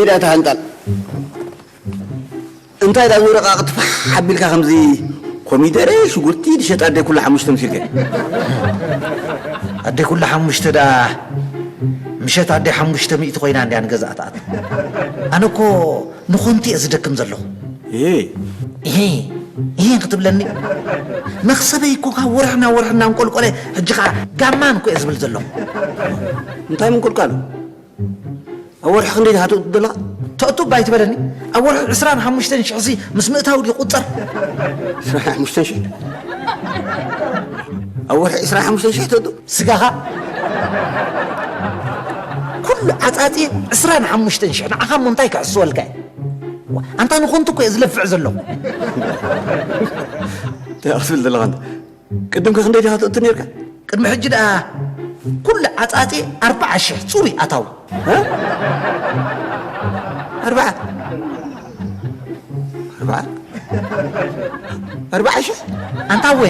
ዳታ ሃንጣል እንታይ ዳ ዝወረቃ ክትፋሕ ሓቢልካ ከምዚ ኮሚደረ ሽጉርቲ ድሸጥ ኣደይ ኩላ ሓሙሽተ ምሲልከ። ኣደይ ኩላ ሓሙሽተ ዳ ምሸት ኣደይ ሓሙሽተ ሚእቲ ኮይና እንድያ ንገዛእ ትኣቱ። ኣነ እኮ ንኾንቲ እየ ዝደክም ዘለኹ። ይሄ ይሄ ይሄ ክትብለኒ መኽሰበይ እኮ ካብ ወርሕና ወርሕና እንቆልቆለ። ሕጂ ከዓ ጋማን እኮ እየ ዝብል ዘለኹ። እንታይ ምንቁልቃሉ? ኣብ ወርሒ ክንደይ ዲኻ ተእቱ ዘለኻ? ተእቱ እባ ኣይትበለኒ። ኣብ ወርሒ ዕስራን ሓሙሽተን ሽሕ ሲ ምስ ምእታው ድዩ ቁጸር? ዕስራን ሓሙሽተን ሽሕ? ኣብ ወርሒ ዕስራን ሓሙሽተን ሽሕ ተእቱ? ስጋኻ? ኩሉ ዓጻጺ ዕስራን ሓሙሽተን ሽሕ ንዓኻ እሞ እንታይ ክሕስወልካ እየ? ዋ፣ ኣንታ ንኾንቱ እኮ እየ ዝለፍዕ ዘለኹ። እንታይ ክትብል ዘለኻ ኣንታ? ቅድም ከ ክንደይ ዲኻ ተእቱ ነርካ? ቅድሚ ሕጂ ደኣ ኩሉ ዓጻጺ ኣርብዓ ሽሕ ጽሩይ ኣታዊ። እ? ኣርብዓ? ኣርብዓ? ኣርብዓ ሽሕ? ኣንታ እወ።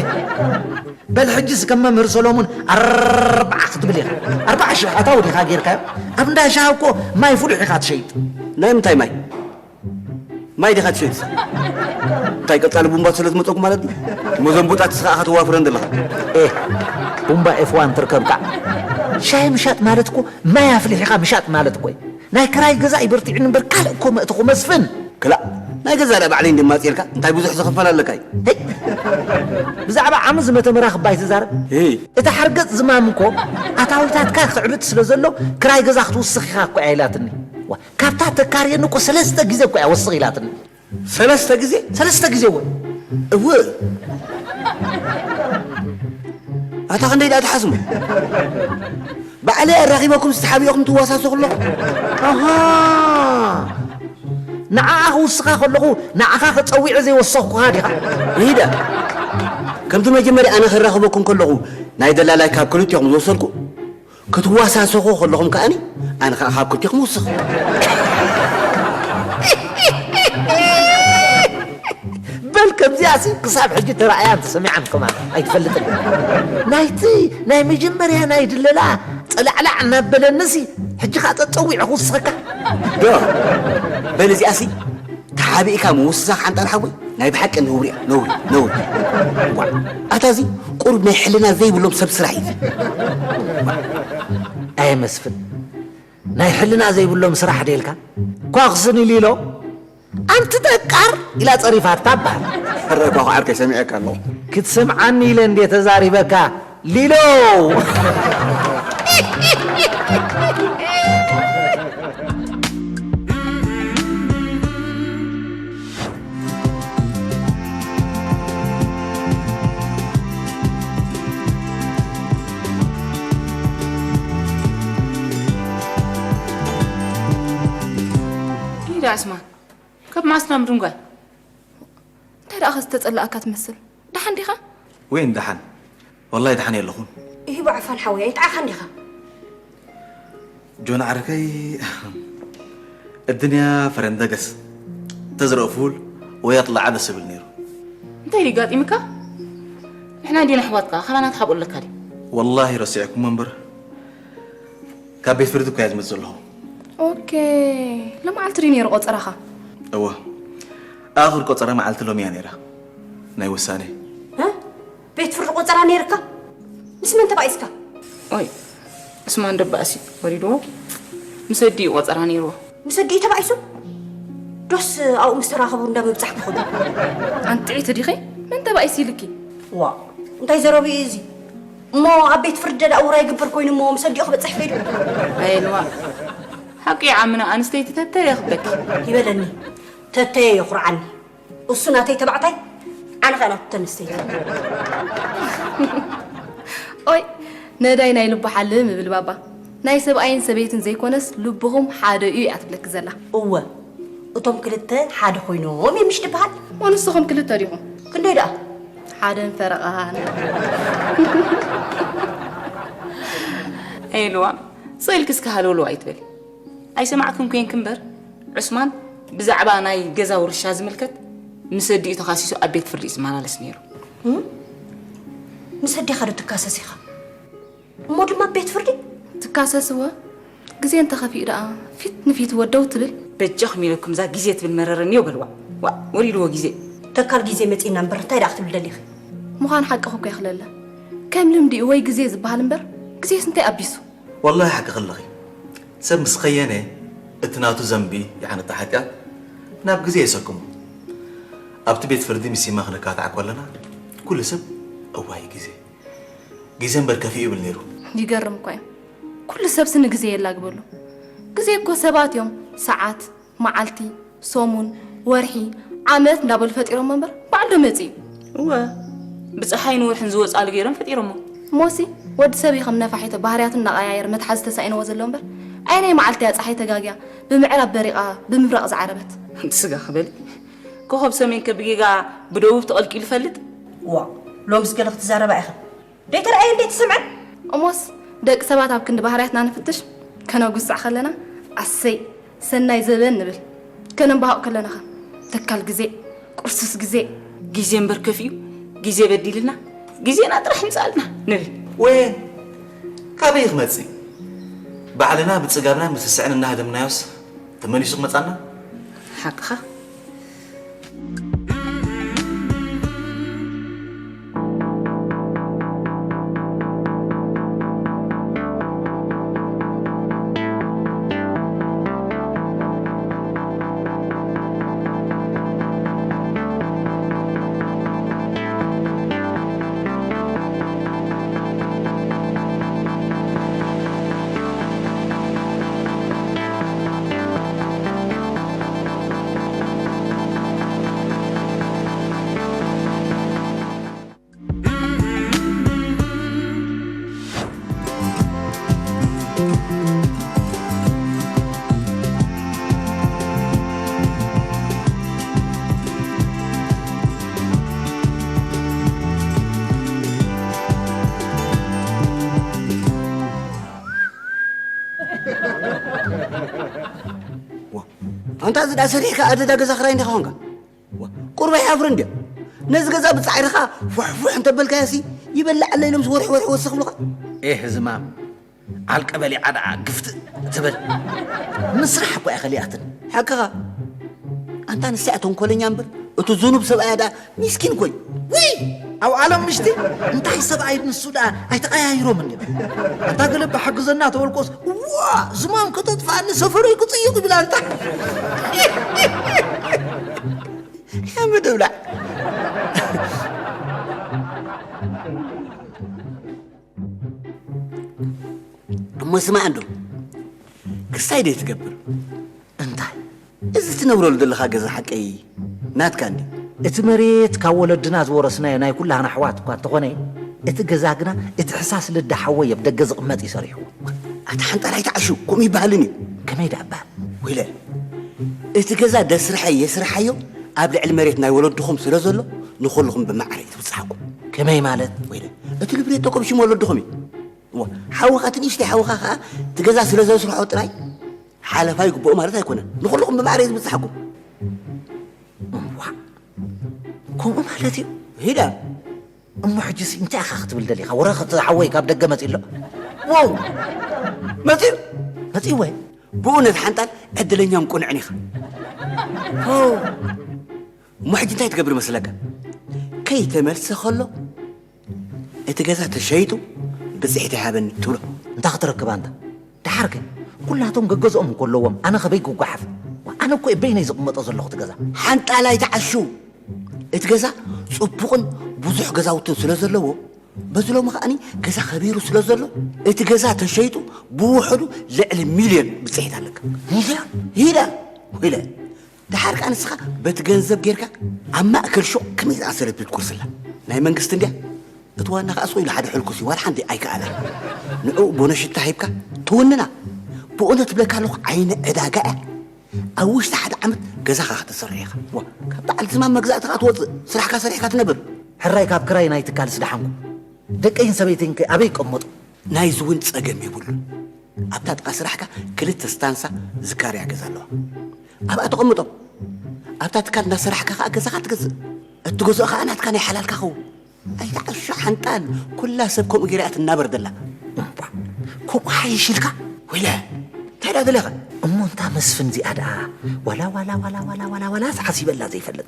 በል ሕጂስ ከም መምህር ሰሎሙን ኣርብዓ ክትብል ኢኻ። ኣርብዓ ሽሕ ኣታዊ ዲኻ ጌርካዮ? ኣብ እንዳ ሻሂ እኮ ማይ ፍሉሕ ኢኻ ትሸይጥ። ናይ ምንታይ ማይ? ማይ ዲኻ ትሸይጥ? እንታይ ቀጻሊ ቡምባ ስለ ዝመጸኩም ማለት ድዩ? መዘንቡጣት ስኻ ኢኻ ተዋፍረን ዘለኻ። ኤ፣ ቡምባ ኤፍ ዋን ትርከብካ። ሻሂ ምሻጥ ማለት እኮ ማይ ኣፍሊሕኻ ምሻጥ ማለት እኮ እዩ። ናይ ክራይ ገዛ ይበርትዕን እምበር ካልእ እኮ መእትኹ መስፍን። ክላእ፣ ናይ ገዛ ደኣ ባዕለይ እንደማጽየልካ እንታይ ብዙሕ ዝኽፈል ኣለካ እዩ? ሄይ! ብዛዕባ ዓሚ ዝመተ ምራኽ እባ ኣይትዛረብ። ሄይ! እቲ ሓርገጽ ዝማም እኮ ኣታዊታትካ ክዕብት ስለ ዘሎ ክራይ ገዛ ክትውስኽ ኢኻ እኮ እያ ኢላትኒ። ዋ፣ ካብታ ተካርየኒ እኮ ሰለስተ ግዜ እኮ እያ ወስኽ ኢላትኒ። ሰለስተ ግዜ? ሰለስተ ግዜ እወ። እወ። ኣታ ክንደይ ደኣ ትሓስሙ? ባዕለይ ኣራኺበኩም ዝተሓቢኦኹም ትዋሳሱ ከለኹ። ኣሃ። ንዓኣ ክውስኻ ከለኹ ንዓኻ ከጸዊዐ ዘይወሰኽኩኻ ዲኻ? ይሂዳ። ከምቲ መጀመርያ ኣነ ከራኽበኩም ከለኹ ናይ ደላላይ ካብ ክልቲኦም ዝወሰድኩ ክትዋሳሰኹ ከለኹም ከኣኒ ኣነ ከኣ ካብ ክልቲኹም ውስኽ። በል ከምዚኣሲ ክሳብ ሕጂ ተራእያን ተሰሚዓን ከማን ኣይትፈልጥን። ናይቲ ናይ መጀመርያ ናይ ድለላ ጸላዕላዕ እናበለንሲ ሕጂ ከኣ ጠጠዊዐ ክውስኸካ። ዶ በል እዚኣሲ ተሓቢእካ ምውስሳኽ ሓንጣል ሓወይ ናይ ብሓቂ ነውሪ እያ፣ ነውሪ፣ ነውሪ። ዋዕ፣ ኣታ እዚ ቁሩብ ናይ ሕልና ዘይብሎም ሰብ ስራሕ እዩ። ኣየ መስፍን፣ ናይ ሕልና ዘይብሎም ስራሕ ደልካ? ኳኽስን ኢሉ ኢሎ፣ ኣንቲ ደቃር ኢላ ጸሪፋታ በሃል። ሕረ ኳኹ ዓርከይ ሰሚዐካ ኣለኹ። ክትሰምዓኒ ኢለ እንዴ ተዛሪበካ ሊሎ። ኪዳ ዕስማን፣ ካብ መዓስ ናብ ምድንጓይ? እንታይ ደኣ ዝተጸላእካ ትመስል? ደሓን ዲኻ? ወይን ደሓን? ወላሂ ደሓን የለኹን። ይህቡ ዓፋን ሓወይ፣ ኣይጠዓኻን ዲኻ? ጆን ዓርከይ፣ الدنيا ፈረንደገስ ተዝረአ ፉል ወይ ኣጥላዓ ደስ ይብል ነይሩ። እንታይ ድዩ ጋጢምካ? ንሕና እንዲና ኣሕዋትካ፣ ካባና ትሓብኦ ኣለካ ድዩ? ወላሂ ረሲዕኩሞ እምበር፣ ካብ ቤት ፍርዲ እኮ እያ ዝመጽእ ዘለኹ። ኦኬ፣ ሎማዓልቲ ድዩ ነይሩ ቆጸራኻ? እወ፣ ኣኽር ቆጸራ መዓልቲ ሎሚ እያ ነይራ፣ ናይ ውሳኔ። እ? ቤት ፍርዲ ቆጸራ ነይርካ? ምስ መን ተባኢስካ? ኦይ፣ ዑስማን ደባእሲ ወሪድዎ፣ ምስ ኣዲኡ ቆጸራ ነይርዎ። ምስ ኣዲኡ ተባኢሱ? ዶስ ኣብኡ ምስ ተራኸቡ እንዳ ምብጻሕ ክኸዱ? ኣንጥዒቲ ዲኺ? መን ተባኢሱ ኢልኪ? ዋእ፣ እንታይ ዘረባ እዩ እዚ? እሞ ኣብ ቤት ፍርዲ ደኣ ውራይ ይግበር ኮይኑ እሞ ምስ ኣዲኡ ክበጽሕ ከይዱ? ኣየልዋ፣ ሓቂ ዓምና ኣንስተይቲ ተተየ ክብለኪ። ይበለኒ፣ ተተየ የኹርዓኒ። እሱ ናተይ ተባዕታይ፣ ኣነ ኸኣ ናቱ ተንስተይቲ። ኦይ፣ ነዳይ ናይ ልቡ ሓልም እብል ባባ። ናይ ሰብኣይን ሰበይትን ዘይኮነስ ልብኹም ሓደ እዩ እያ ትብለኪ ዘላ። እወ፣ እቶም ክልተ ሓደ ኮይኖም እዮም ምሽ ድበሃል? እሞ ንስኹም ክልተ ዲኹም? ክንደይ ደኣ? ሓደን ፈረቓን። ኣየልዋ፣ ስቕ ኢልኪ እስከ ሃለውለው ኣይትበሊ። ኣይሰማዕክን ኮንኪ እምበር፣ ዑስማን ብዛዕባ ናይ ገዛ ውርሻ ዝምልከት ምስ ኣዲኡ ተኻሲሱ ኣብ ቤት ፍርዲ እዩ ዝመላለስ ነይሩ። እም? ምስ ኣዴኻ ዶ ትካሰስ ኢኻ? እሞ ድማ ኣብ ቤት ፍርዲ? ትካሰስ እወ። ግዜ እንተኸፊኡ ደኣ ፊት ንፊት እወ ደው ትብል። በጃኹም ኢለኩም እዛ ግዜ ትብል መረረኒ እዮ በልዋ። ዋ፣ ወሪድዎ ግዜ። ተካል ግዜ መጺና እምበር እንታይ ደኣ ክትብል ደሊኺ? ምዃን ሓቅኺ እኮ ይኽለለ። ከም ልምዲኡ ወይ ግዜ ዝበሃል እምበር ግዜስ እንታይ ኣቢሱ? ወላሂ ሓቂ ከለኺ። ሰብ ምስ ኸየነ እቲ ናቱ ዘንቢ ይዓነታ ሓጢኣት ናብ ግዜ የሰክሞ። ኣብቲ ቤት ፍርዲ ምስ ይማ ክንካታዕ ከለና ኩሉ ሰብ እዋይ ግዜ ግዜ እምበር ከፊኡ ይብል ነይሩ። ይገርም እኮ እዩ። ኩሉ ሰብሲ ንግዜ የላግበሉ። ግዜ እኮ ሰባት እዮም። ሰዓት፣ መዓልቲ፣ ሰሙን፣ ወርሒ፣ ዓመት እንዳበሉ ፈጢሮሞ እምበር ባዕሉ ዶ መጺኡ? እወ፣ ብጸሓይን ወርሕን ዝወጻሉ ገይሮም ፈጢሮሞ። እሞሲ ወዲ ሰብ እዩ ከም ነፋሒቶ ባህርያቱ እናቐያየረ መትሓዚ ተሳኢንዎ ዘሎ እምበር ኣየናይ መዓልቲ እያ ጸሓይ ተጋግያ ብምዕራብ በሪቓ ብምብራቕ ዝዓረበት? ስጋ ክበል ኮኸብ ሰሜን ከብጌጋ ብደቡብ ተቐልቂሉ ፈልጥ? ዋ፣ ሎምስ ገለ ክትዛረባ ኢኺ። ደይተረኣየን ደይተሰምዐን? እሞስ ደቂ ሰባት ኣብ ክንዲ ባህርያትና ንፍትሽ ከነጉስዕ ከለና ኣሰይ ሰናይ ዘበን ንብል። ከነንባህቕ ከለና ኸ ተካል ግዜ፣ ቁርሱስ ግዜ። ግዜ እምበር ከፊኡ ግዜ በዲልና ግዜና ጥራሕ ይምጻልና ንብል። ወይን ካበይ ክመጽእ? ባዕልና ብጽጋብና ምስስዕን እናሃደምናዮስ ተመሊሱ ክመጻና? ሓቅኻ። ኣንታ እዚ ዳ ሰሪሕካ ኣደዳ ገዛ ክራይ እንዲኻ ኾንካ? ዋ፣ ቁሩብ ኣይሓፍርን ድዮ? ነዚ ገዛ ብጻዕርኻ ፉሕፉሕ እንተበልካዮሲ ይበልዓለይ ኢሎምስ ወርሒ ወርሒ ወስኽ ብሉኻ። ኤህ ዝማም፣ ዓልቀ በሊዓ ደኣ ግፍትእ ትብል። ምስራሕ እኮ እያ ከሊኣትን። ሓቅኻ። ኣንታ ንሳ እያ ተንኮለኛ እምበር፣ እቲ ዝኑብ ሰብኣያ ደኣ ሚስኪን እኮ እዩ። ውይ! ኣብ ዓለም ምሽቲ እንታይ ሰብኣይ ንሱ ደኣ ኣይተቐያይሮምን ድዮም? ኣንታ ገለ ብሓግዘና ተበልኮስ፣ ዋ! ዝማም ከተጥፍኣኒ ሰፈረይ ክጽይቕ ይብል ኣንታ። ሓመድ እብላዕ። እሞ ስማዕ እንዶ፣ ክስታይ ደይ ትገብር። እንታይ? እዚ ትነብረሉ ዘለኻ ገዛ ሓቀይ ናትካ እንዲ? እቲ መሬት ካብ ወለድና ዝወረስናዮ ናይ ኩላህና ኣሕዋት እኳ እንተኾነ፣ እቲ ገዛ ግና እቲ ሕሳስ ልዳ ሓወይ ኣብ ደገ ዝቕመጥ እዩ ሰሪሕዎ። ኣታ ሓንጣል ኣይትዓሹ፣ ከምኡ ይበሃልን እዩ። ከመይ ደኣ እባ? ወይለ፣ እቲ ገዛ ደስርሐ የስርሓዮ ኣብ ልዕሊ መሬት ናይ ወለድኹም ስለ ዘሎ ንኹልኹም ብማዕረ እዩ ትብጽሓኩም። ከመይ ማለት? ወይለ፣ እቲ ልብሬቶ ከም ሽም ወለድኹም እዩ። እሞ ሓውኻ፣ እቲ ንእሽተይ ሓውኻ ኸኣ እቲ ገዛ ስለ ዘስርሖ ጥራይ ሓለፋ ይግብኦ ማለት ኣይኮነን። ንኹልኹም ብማዕረ እዩ ዝብጽሓኩም። እዋ፣ ከምኡ ማለት እዩ? ሂዳ። እሞ ሕጂስ እንታይ ኢኻ ክትብል ደሊኻ? ወረ እቲ ሓወይ ካብ ደገ መጺኡ ኣሎ። ዋው! መጺኡ? መጺኡ ወይ? ብእውነት ሓንጣል ዕድለኛን ቅኑዕን ኢኻ። ዋው! እሞ ሕጂ እንታይ ትገብር መስለካ? ከይተመልሰ ከሎ እቲ ገዛ ተሸይጡ ብጽሒት ይሃበኒ ትብሎ። እንታይ ክትረክብ ኣንታ? ደሓር ከ ኩላቶም ገገዝኦም እኮ ኣለዎም፣ ኣነ ከበይ ክጓሓፍ? ኣነ እኮ እየ በይነይ ዝቕመጦ ዘለኹ እቲ ገዛ። ሓንጣል ኣይትዓሹ። እቲ ገዛ ጽቡቕን ብዙሕ ገዛውትን ስለ ዘለዎ፣ በዚ ሎሚ ከኣኒ ገዛ ከቢሩ ስለ ዘሎ፣ እቲ ገዛ ተሸይጡ ብውሕዱ ልዕሊ ሚልዮን ብጽሒት ኣለካ። ሚልዮን? ሂዳ፣ ሂዳ። ደሓር ከኣ ንስኻ በቲ ገንዘብ ጌርካ ኣብ ማእከል ሹቕ ከመይ ዝኣሰረት ቤት ቁርሲ ኣላ? ናይ መንግስቲ እንድያ? እቲ ዋና ከኣ ስቕ ኢሉ ሓደ ሕልኩስ እዩ፣ ዋላ ሓንቲ ኣይከኣለን። ንዕኡ ቦነሽታ ሂብካ ትውንና። ብእውነት እብለካ ኣለኹ፣ ዓይኒ ዕዳጋ እያ። ኣብ ውሽጢ ሓደ ዓመት ገዛኻ ከተሰርሕ ኢኻ። ዋ፣ ካብ በዓል ዝማም መግዛእቲ ከኣ ትወጽእ፣ ስራሕካ ሰሪሕካ ትነብር። ሕራይ ካብ ክራይ ናይ ትካል ስደሓንኩ። ደቀይን ሰበይተይን ከ ኣበይ ይቀመጡ? ናይዚ እውን ጸገም የብሉን። ኣብታ ጥቓ ስራሕካ ክልተ ስታንሳ ዝካርያ ገዛ ኣለዋ። ኣብኣ ተቐምጦም። ኣብታ ትካል እናሰራሕካ ከኣ ገዛኻ ትገዝእ። እትገዝኦ ከኣ ናትካ ናይ ሓላልካ ኸውን። ኣይትዓሾ ሓንጣል፣ ኩላ ሰብ ከምኡ ገይራ እያ ትናበር ዘላ። እምቧ፣ ከምኡ ሓይሽ ኢልካ? ወይለ፣ እንታይ ደኣ ደሊኻ? እሞ እንታ መስፍን እዚኣ ደኣ ዋላ ዋላ ዋላ ዋላ ዋላ ዋላ ሓሲበላ ዘይፈልጥ።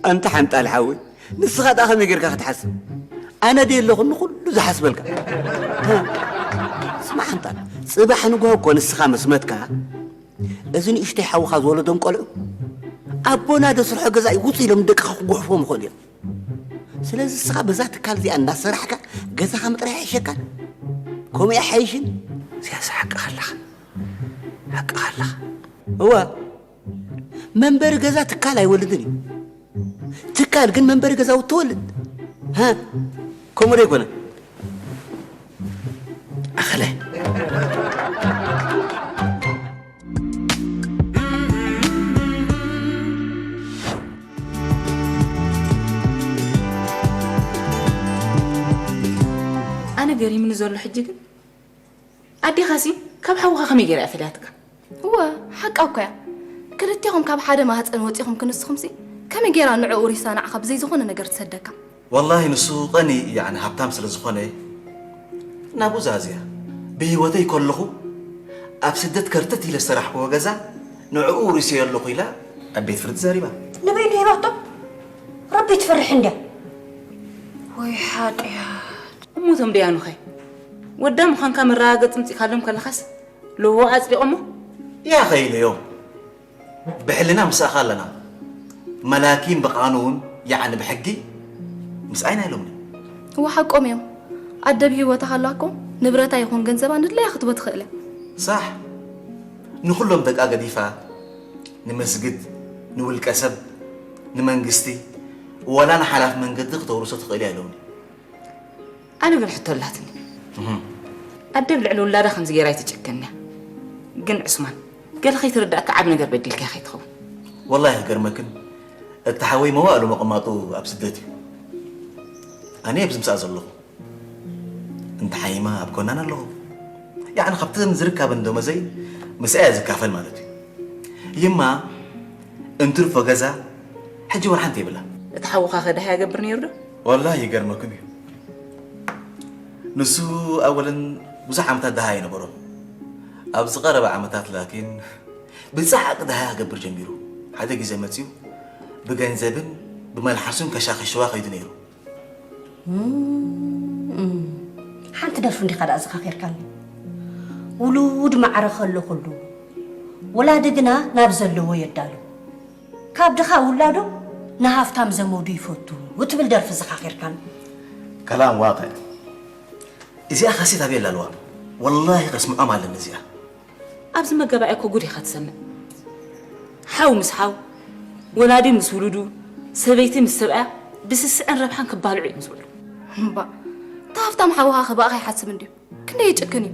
ኣንታ ሓንጣል ሓወይ፣ ንስኻ ደኣ ከመይ ጌርካ ክትሓስብ? ኣነ ድየ ኣለኹ ንኹሉ ዝሓስበልካ። ስማዕ ሓንጣል፣ ጽባሕ ንግሆ እኮ ንስኻ ምስ መትካ፣ እዚ ንእሽተይ ሓውኻ ዝወለዶም ቆልዑ ኣቦና ደስርሖ ገዛ እዩ ውፅ ኢሎም ንደቅኻ ክጉሕፎም ይኽእሉ እዮም። ስለዚ ንስኻ በዛ ትካል እዚኣ እናሰራሕካ ገዛኻ ምጥራይ ኣይሕሸካን? ከምኡ ይሓይሽን? እዚኣስ ሓቅኻ ኣለኻ፣ ሓቅኻ ኣለኻ። እወ፣ መንበሪ ገዛ ትካል ኣይወልድን እዩ። ትካል ግን መንበሪ ገዛውቲ ትወልድ። ሃ? ከምኡ ዶ ኣይኮነ? ኣኸለ። ኣነ ገሪምኒ ዘሎ ሕጂ ግን፣ ኣዴኻሲ ካብ ሓውኻ ከመይ ገይራ እያ ፈሊያትካ? እወ፣ ሓቃ እኮ እያ። ክልቴኹም ካብ ሓደ ማህፀን ወፂኹም ክንስኹምሲ፣ ከመይ ገይራ ንዕኡ ሪሳ ንዓኻ ብዘይ ዝኾነ ነገር ትሰደካ? ወላሂ ንሱ ቀኒ፣ ያዕኒ ሃብታም ስለ ዝኾነ ናብኡ ዝኣዝያ። ብህይወተይ ከለኹ ኣብ ስደት ከርተት ኢለ ዝሰራሕክዎ ገዛ ንዕኡ ውሪሰዮ ኣለኹ ኢላ ኣብ ቤት ፍርዲ ዘሪባ። ንብሬን ሂባቶ? ረቢ ትፈርሕ እንድያ። ወይ ሓጢኣት። እሞ እቶም ደያኑኸ? ወዳ ምዃንካ መረጋገፂ ምፂእካሎም ከለኻስ ልዎ ኣፅዲቖሞ? ያኸ ኢለዮም። ብሕልና ምሳኻ ኣለና። መላኪን ብቓኑን፣ ያዕኒ ብሕጊ፣ ምስኣይና ኢሎምኒ። እወ ሓቆም እዮም። ኣደ ብህይወታ ሃላኮ ንብረታ ይኹን ገንዘባ ንድለያ ክትቦ ትኽእል እያ። ሳሕ። ንኹሎም ደቃ ገዲፋ፣ ንመስግድ፣ ንውልቀ ሰብ፣ ንመንግስቲ፣ ወላ ንሓላፍ መንገዲ ክተውርሶ ትኽእል እያ ኢሎምኒ። ኣነ ግን ሕቶ ኣላትኒ። እህ። ኣደ ብልዕሊ ውላዳ ከምዚ ገይራ ኣይትጨክን እያ። ግን ዑስማን፣ ገለ ከይተረዳእካ ዓቢ ነገር በዲልካ ከይትኸውን። ወላሂ ክገርመክን፣ እቲ ሓወይ መዋእሉ መቐማጡ ኣብ ስደት እዩ። ኣነ ኣብዚ ምሳኣ ዘለኹ። እንተ ሓይማ ኣብ ጎናን ኣለኹ። ያዕኒ ካብተን ዝርካበን ደሞዘይ ምስኣ እየ ዝካፈል ማለት እዩ። ይማ እንትርፎ ገዛ ሕጂ ወላ ሓንቲ የብላ። እቲ ሓውኻ ከ ደሃያ ይገብር ነይሩ ዶ? ወላሂ ይገርመኩም እዩ። ንሱ ኣወለን ብዙሕ ዓመታት ደሃ ኣይነበሮን። ኣብዚ ቀረባ ዓመታት ላኪን ብጻዕቂ ደሃያ ክገብር ጀሚሩ። ሓደ ግዜ መጺኡ ብገንዘብን ብመልሓሱን ከሻኽሽዋ ከይዱ ነይሩ። እም፣ ሓንቲ ደርፊ እንዲኻ ደኣ ዘኻኺርካኒ። ውሉድ ማዕረ ከሎ ኩሉ፣ ወላዲ ግና ናብ ዘለዎ የዳሉ። ካብ ድኻ ውላዶም ንሃፍታም ዘመዱ ይፈቱ እትብል ደርፊ ዘኻኺርካኒ። ከላም ዋቅዕ። እዚኣ ካሴት ኣበይ ኣላ ኣለዋ? ወላሂ ከስምዖም ኣለኒ እዚኣ። ኣብዚ መጋባእያ እኮ ጉድ ኢኻ ትሰምዕ። ሓው ምስ ሓው፣ ወላዲ ምስ ውሉዱ፣ ሰበይቲ ምስ ሰብኣያ ብስስዕን ረብሓን ክባልዑ እዮም ዝውዕሉ። እምባ፣ እታ ሃፍታም ሓውኻ ከ ብኣኻ ይሓስብ እንድዩ? ክንደይ ይጭክን እዩ።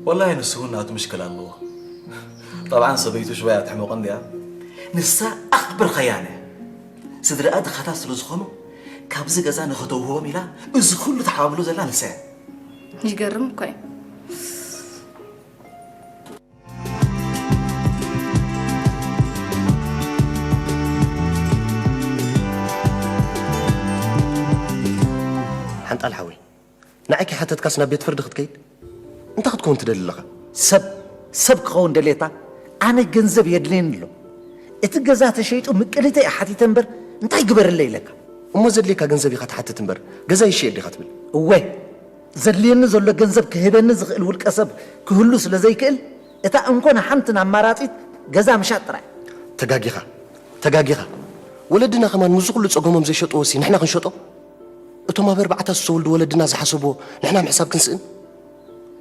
ወላሂ ንሱ እውን ናቱ ምሽክል ኣለዎ። ጠብዓን ሰበይቱ ሽባይ ኣትሕመቖ እንድያ። ንሳ ኣኽብር ኸያነ። ስድራኣ ድኻታት ስለ ዝኾኑ፣ ካብዚ ገዛ ንኽተውህቦም ኢላ እዚ ኩሉ ተሓባብሎ ዘላ ንሳ እያ። ይገርም እኮ እዩ። ሓንጣል ሓወይ፣ ንዓይ ከይሓተትካስ ናብ ቤት ፍርዲ ክትከይድ? እንታይ ክትከውን ትደሊ ኣለኻ? ሰብ፣ ሰብ ክኸውን ደልየታ? ኣነ ገንዘብ የድልየኒ ኣሎ። እቲ ገዛ ተሸይጡ ምቅሊተይ እሓቲተ እምበር እንታይ ግበረለይ ኢለካ? እሞ ዘድልየካ ገንዘብ ኢኻ ትሓትት እምበር ገዛ ይሽየጥ ዲኻ ትብል? እወ፣ ዘድልየኒ ዘሎ ገንዘብ ክህበኒ ዝኽእል ውልቀ ሰብ ክህሉ ስለ ዘይክእል፣ እታ እንኮን ሓንትን ኣማራጺት ገዛ ምሻጥ ጥራይ። ተጋጊኻ፣ ተጋጊኻ። ወለድና ከማን ምስዚ ኩሉ ጸገሞም ዘይሸጥዎሲ ንሕና ክንሸጦ? እቶም ኣብ ኣርባዕታ ዝተወልዱ ወለድና ዝሓሰብዎ ንሕና ምሕሳብ ክንስእን?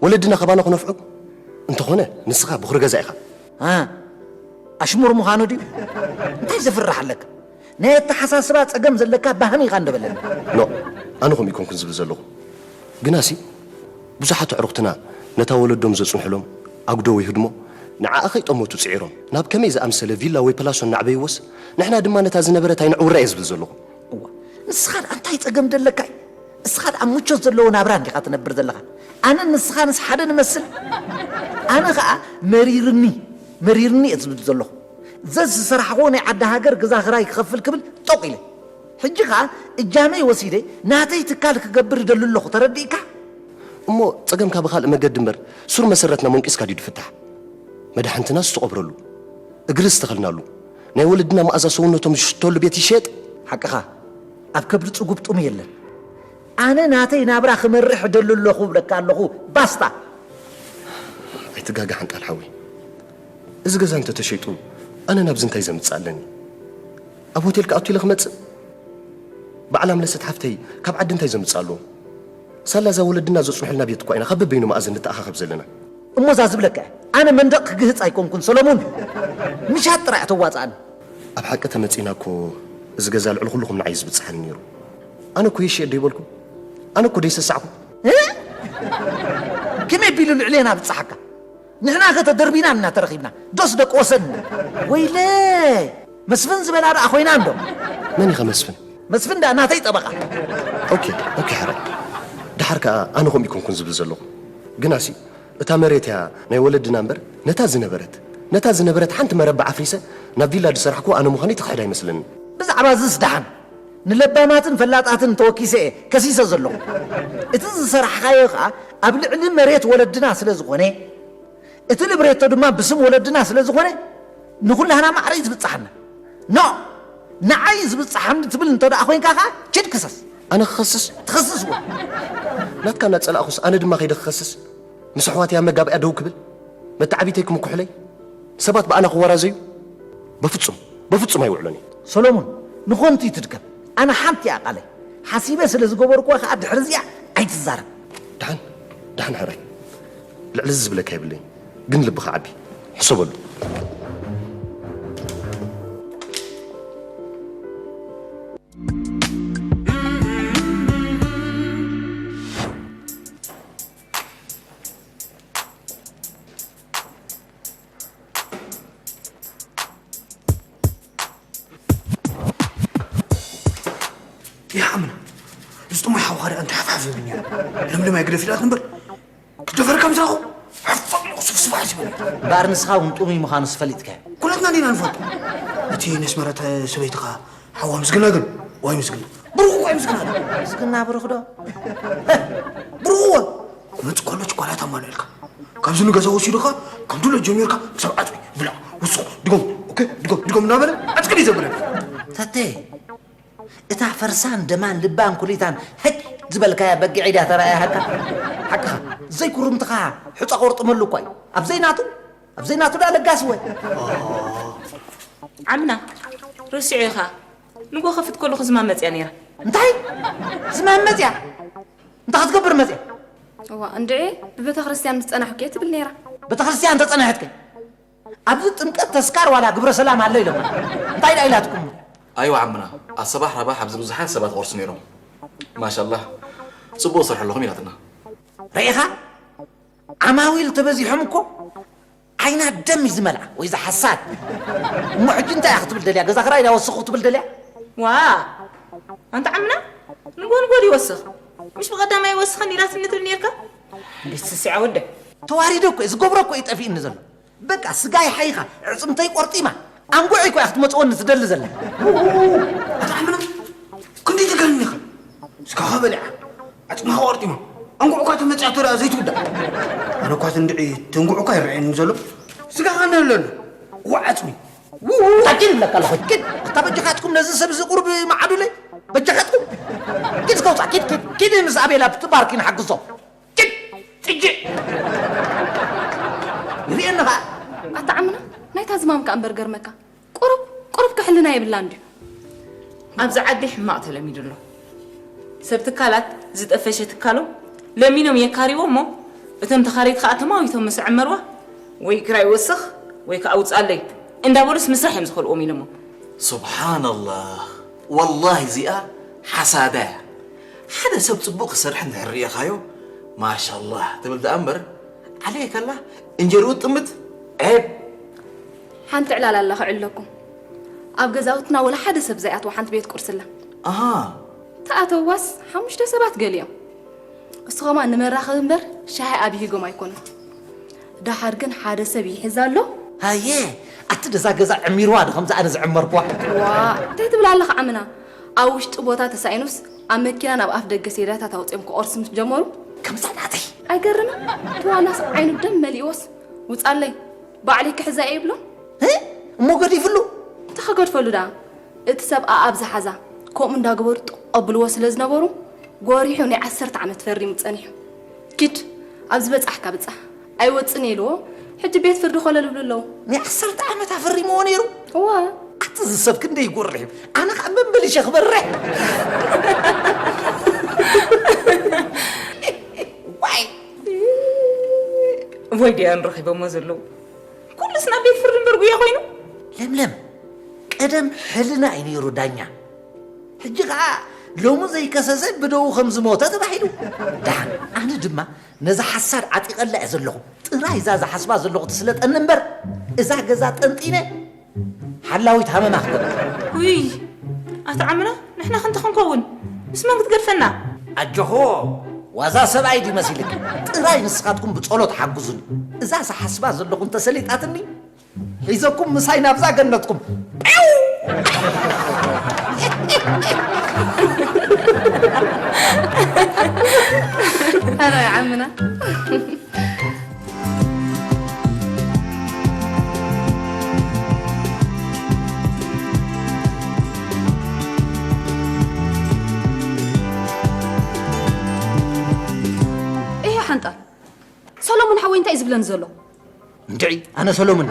ወለድና ካባና ክነፍዑ? እንተኾነ ንስኻ በኹሪ ገዛ ኢኻ። እ፣ ኣሽሙር ምዃኑ ድዩ? እንታይ ዘፍርሕ ኣለካ? ናይ ኣተሓሳስባ ጸገም ዘለካ ባህም ኢኻ እንደ በለኒ። ኖ፣ ኣነ ከምኡ ኣይኮንኩን ዝብል ዘለኹ። ግናሲ፣ ብዙሓት ኣዕሩኽትና ነታ ወለዶም ዘጽንሑሎም ኣጉዶ ወይ ህድሞ ንዓኣ ከይጠመቱ ጽዒሮም፣ ናብ ከመይ ዝኣምሰለ ቪላ ወይ ፕላሶ እናዕበይዎስ፣ ንሕና ድማ ነታ ዝነበረት ኣይነዕውራ እየ ዝብል ዘለኹ። እዋ፣ ንስኻ ደኣ እንታይ ጸገም ደለካ እዩ? ንስኻ ደኣ ምቾት ዘለዎ ናብራ እንዲኻ ትነብር ዘለኻ። ኣነን ንስኻንስ ሓደ ንመስል? ኣነ ኸኣ መሪርኒ፣ መሪርኒ እየ ዝብል ዘለኹ። ዘዝሰራሕኽዎ ናይ ዓዲ ሃገር ገዛ ክራይ ክኸፍል ክብል ጠቕ ኢለ። ሕጂ ኸኣ እጃመይ ወሲደ ናተይ ትካል ክገብር እደሊ ኣለኹ። ተረዲእካ? እሞ ጸገምካ ብኻልእ መገዲ እምበር፣ ሱር መሰረትና መንቂስካ ድዩ ዝፍታሕ? መድሓንትና ዝተቐብረሉ፣ እግሪ ዝተኸልናሉ፣ ናይ ወለድና መኣዛ ሰውነቶም ዝሽተሉ ቤት ይሸየጥ። ሓቅኻ፣ ኣብ ከብዲ ጽጉብ ጡም የለን። ኣነ ናተይ ናብራ ክመርሕ እደሊ ኣለኹ እብለካ ኣለኹ። ባስታ። ኣይትጋገ ሓንጣል ሓወይ። እዚ ገዛ እንተተሸይጡ ኣነ ናብዚ እንታይ ዘምጽእ ኣለኒ? ኣብ ሆቴል ክኣቱ ኢለ ክመጽእ? በዓል ኣምለሰት ሓፍተይ ካብ ዓዲ እንታይ ዘምጽእ ኣለዎ? ሳላ እዛ ወለድና ዘጽንሑልና ቤት እኳ ኢና ካብ በበይኑ መኣዝን ንተኣኻኸብ ዘለና። እሞ እዛ ዝብለካ እያ። ኣነ መንደቕ ክግህጽ ኣይኮንኩን ሰሎሙን። ምሻጥ ጥራይ እያ ተዋጽኣኒ። ኣብ ሓቂ ተመጺና እኮ እዚ ገዛ ልዕሊ ኩልኹም ንዓይ እዩ ዝብጽሓኒ ነይሩ። ኣነ እኮ ይሽየጥ ዶ ይበልኩም? ኣነ እኮ ዶ ይሰሳዕኩም? እ? ከመይ ቢሉ ልዕሌና ብጽሓካ? ንሕና ከ ተደርቢና እና ተረኺብና ዶስ ደቂ ወሰን? ወይለ መስፍን ዝበላ ደኣ ኮይና እንዶ? መን ኢኻ መስፍን? መስፍን ደኣ ናተይ ጠበቓ። ኦኬ፣ ኦኬ፣ ሕራይ። ደሓር ከኣ ኣነ ከምኡ ይኮንኩን ዝብል ዘለኹ። ግናሲ እታ መሬት እያ ናይ ወለድና እምበር፣ ነታ ዝነበረት፣ ነታ ዝነበረት ሓንቲ መረባ ኣፍሪሰ ናብ ቪላ ዝሰራሕኩ ኣነ ምዃነይ ትኽሕድ ኣይመስለንን። ብዛዕባ እዝስ ደሓን ንለባማትን ፈላጣትን ተወኪሰ እየ ከሲሰ ዘለኹ። እቲ ዝሰራሕኻዮ ከኣ ኣብ ልዕሊ መሬት ወለድና ስለ ዝኾነ፣ እቲ ልብሬቶ ድማ ብስም ወለድና ስለ ዝኾነ፣ ንኹላህና ማዕረ እዩ ዝብጽሓና። ኖ፣ ንዓይ ዝብጽሓኒ ትብል እንተ ደኣ ኮይንካ ከኣ ኪድ ክሰስ። ኣነ ክኸስስ? ትኸስስ እወ። ናትካ እናጸላእኹስ ኣነ ድማ ከይደ ክኸስስ? ምስ ኣሕዋተይ ኣብ መጋብእያ ደው ክብል? መተዓቢተይ ክምኩሑለይ? ሰባት ብኣና ክወራዘዩ? በፍጹም፣ በፍጹም ኣይውዕሎን እየ። ሰሎሙን፣ ንኾንቱ እዩ ትድከም። ኣነ ሓንቲ እያ ቃለይ። ሓሲበ ስለ ዝገበርኩዋ ከኣ ድሕሪ እዚኣ ኣይትዛረብ። ደሓን፣ ደሓን ሕራይ። ልዕሊ እዚ ዝብለካ የብለይን። ግን ልብኻ ዓቢ። ሕሰበሉ። ይሓምና። እዚ ጥሙይ ሓውኻ ደኣ እንታይ ሓፍሓፍ ይብል ነይሩ? ለምለም ኣይግደፍ ኢላት እምበር፣ ክደፈረካ ምስ ረኣኹ፣ ሓፋፍ ኢሉ ስፍስፍ ዝብል። እምበኣር ንስኻ እውን ጥሙይ ምዃኑስ ፈሊጥካዮ? ኩላትና እንዲና ንፈልጦ። እቲ ነስመረት ሰበይትኻ ሓዋ ምስግና ግን፣ ዋይ ምስግና። ብሩኽ እኮ እዩ ምስግና። ምስግና ብሩኽ ዶ? ብሩኽ እወ። ክመጽእ ከሎ ችኮላት ኣማልእልካ። ካብዚ ንገዛ ወሲዱኻ፣ ከም ድሎ ጀሚርካ፣ ክሳብ ዓጽሚ፣ ብላዕ፣ ውስኽ፣ ድገም፣ ኦኬ፣ ድገም፣ ድገም እናበለ፣ ዓጽቅሊ ዘብለካ። ተቴ፣ እታ ፈርሳን ደማን ልባን ኩሊታን ሕጭ ዝበልካያ በጊዕ ኢዳ ተራእያሃካ? ሓቅኻ፣ ዘይኩርምትኻ ሑጻ ቆርጥመሉ እኳ እዩ። ኣብ ዘይናቱ፣ ኣብ ዘይናቱ ደኣ ለጋስ እወ። ዓምና፣ ረሲዑ ኢኻ። ንጎ ከፍት ከለኹ ዝማም መጽያ ነይራ። እንታይ? ዝማም መጽያ? እንታይ ክትገብር መጽያ? እዋ፣ እንድዒ ብቤተ ክርስቲያን ምስ ጸናሕኩ እየ ትብል ነይራ። ቤተ ክርስቲያን ተጸናሕትከ? ኣብዚ ጥምቀት ተስካር ዋላ ግብረ ሰላም ኣሎ ኢሎማ። እንታይ ደኣ ኢላትኩም? ኣይዋ ዓምና፣ ኣሰባሕ ረባሕ ኣብዚ ብዙሓት ሰባት ቆርሱ ነይሮም። ማሻላህ፣ ጽቡቕ ሰርሐለኹም ኢላትና። ርኢኻ? ዓማዊል ተበዚሖም እኮ ዓይና ደም እዩ ዝመልኣ ወይ ዝሓሳድ። እሞ ሕጂ እንታይ እያ ክትብል ደልያ? ገዛ ክራይ ድያ ወስኹ ክትብል ደልያ? ዋ፣ ኣንታ ዓምና፣ ንጎ ንጎ ድዩ ይወስኽ? ምሽ ብቐዳማይ ይወስኸኒ ኢላትኒ ትብል ነይርካ? እንዴት ስስዐ ወደ። ተዋሪደ እኮ እየ፣ ዝገብሮ እኮ እዩ ጠፊእኒ ዘሎ። በቃ ስጋይ ሓይኻ፣ ዕጽምተይ ቆርጢማ፣ ኣንጉዐይ እኮ እያ ክትመጽወኒ ትደሊ ዘላ። ኣታ ዓምና፣ ክንደይ ተጋኒኻ? ስጋኻ በሊዓ፣ ዓጽምኻ ቆርጢማ፣ ኣንጉዕ እኳ ተመጽያ ተደኣ ዘይትውዳእ። ኣነ እኳ ትንድዒ ትንጉዕ እኳ ይረኣየኒ ዘሎ። ስጋኻ ነለሉ፣ እዋ ዓጽሚ። ታኪን እብለካ ኣለኹ፣ ኪድ። ኣታ በጃኻትኩም ነዚ ሰብ እዚ ቁሩብ መዓዱለይ። በጃኻትኩም። ኪድ እስከ ውጻእ፣ ኪድ፣ ኪድ፣ ኪድ ምስ ኣቤላ ብትባርኪ ንሓግዞ። ጭጭ! ጭጭ! ይርእየኒ ኸኣ። ኣታ ዓምና፣ ናይታ ዝማም ከኣ እምበር ገርመካ። ቁሩብ፣ ቁሩብ ከ ሕልና የብላን ድዩ? ኣብዚ ዓዲ ሕማቕ ተለሚዱ ኣሎ። ሰብ ትካላት ዝጠፈሸ ትካሎም ለሚኖም የካርይዎ እሞ፣ እቶም ተኻረይቲ ኸኣ ተማዊቶም ምስ ዕመርዋ፣ ወይ ክራይ ወስኽ፣ ወይ ከኣ ውጻለይ እንዳበሉስ ምስራሕ እዮም ዝኸልእዎም ኢሎሞ። ሱብሓነላህ። ወላሂ እዚኣ ሓሳዳ እያ። ሓደ ሰብ ጽቡቕ ክሰርሕ እንድሕር ርኢኻዮ፣ ማሻላህ ትብል ደኣ እምበር፣ ዓለየ ከላ እንጀርኡ ጥምት፣ ዔብ። ሓንቲ ዕላል ኣላ ክዕለኩም። ኣብ ገዛውትና ወላ ሓደ ሰብ ዘይኣትዋ ሓንቲ ቤት ቁርሲ ኣላ። ኣሃ። ተኣተዋስ ሓሙሽተ ሰባት ገሊኦም። እሱ ኸማን ንመራኸቢ እምበር ሻሂ ኣብሂጎም ኣይኮኑን። ደሓር ግን ሓደ ሰብ ይሕዝ ኣሎ። ሃየ፣ ኣቲ ደዛ ገዛ ዕሚርዋ ዶ ከምዛ ኣነ ዝዕመርኳ? ዋ፣ እንታይ ትብል ኣለኻ ዓምና? ኣብ ውሽጢ ቦታ ተሳኢኑስ ኣብ መኪና ናብ ኣፍ ደገ ሴዳታት ኣውጺኦም ክቖርስ ምስ ጀመሩ? ከምዛ ናተይ። ኣይገርምን? እቲ ዋናስ ዓይኑ ደም መሊእዎስ ውጻለይ። ባዕለይ ክሕዛ እየ ይብሎ። እ? እሞ ገዲፍሉ? እንታይ ክገድፈሉ ደኣ? እቲ ሰብ ኣኣብ ዝሓዛ ከምኡ እንዳገበሩ ጠቕ ኣብልዎ ስለ ዝነበሩ፣ ጎሪሑ ናይ ዓሰርተ ዓመት ፈሪሙ ጸኒሑ። ኪድ፣ ኣብዚ በጻሕካ ብጻሕ። ኣይወጽን እየ ኢልዎ፣ ሕጂ ቤት ፍርዲ ኮለል ይብሉ ኣለዉ። ናይ ዓሰርተ ዓመት ኣፈሪምዎ ነይሩ? እወ። ኣቲ እዚ ሰብ ክንደይ ይጎርሕ እዩ። ኣነ ኸኣ መንበሊሸ ክበርሕ። ዋይ! ወይ ድያን ረኺቦሞ ዘለዉ? ኩሉስ ናብ ቤት ፍርዲ እምበር ጉያ ኮይኑ? ለምለም፣ ቀደም ሕልና እዩ ነይሩ ዳኛ። ሕጂ ኸኣ ሎሚ ዘይከሰሰ ብደዉ ከም ዝሞተ ተባሂሉ። ደሓን፣ ኣነ ድማ ነዛ ሓሳድ ዓጢቐላ እየ ዘለኹ። ጥራይ እዛ ዝሓስባ ዘለኹ ትስለጠኒ እምበር፣ እዛ ገዛ ጠንጢነ ሓላዊት ሃመማ ክገብር። ውይ፣ ኣቶ ዓምና፣ ንሕና ክንተ ክንከውን? ምስ መን ክትገድፈና? ኣጆኹ፣ ዋዛ ሰብኣይ ድዩ መሲልኪ? ጥራይ ንስኻትኩም ብጸሎት ሓግዙኒ። እዛ ዝሓስባ ዘለኹ እንተሰሊጣትኒ፣ ሒዘኩም ምሳይ ናብዛ ገነትኩም። ጴው! ኧረ ዓምና። እሄ ሓንጣል፣ ሰሎሞን ሓወይ እንታይ እዩ ዝብለኒ ዘሎ? እንድዒ፣ ኣነ ሰሎሞን፣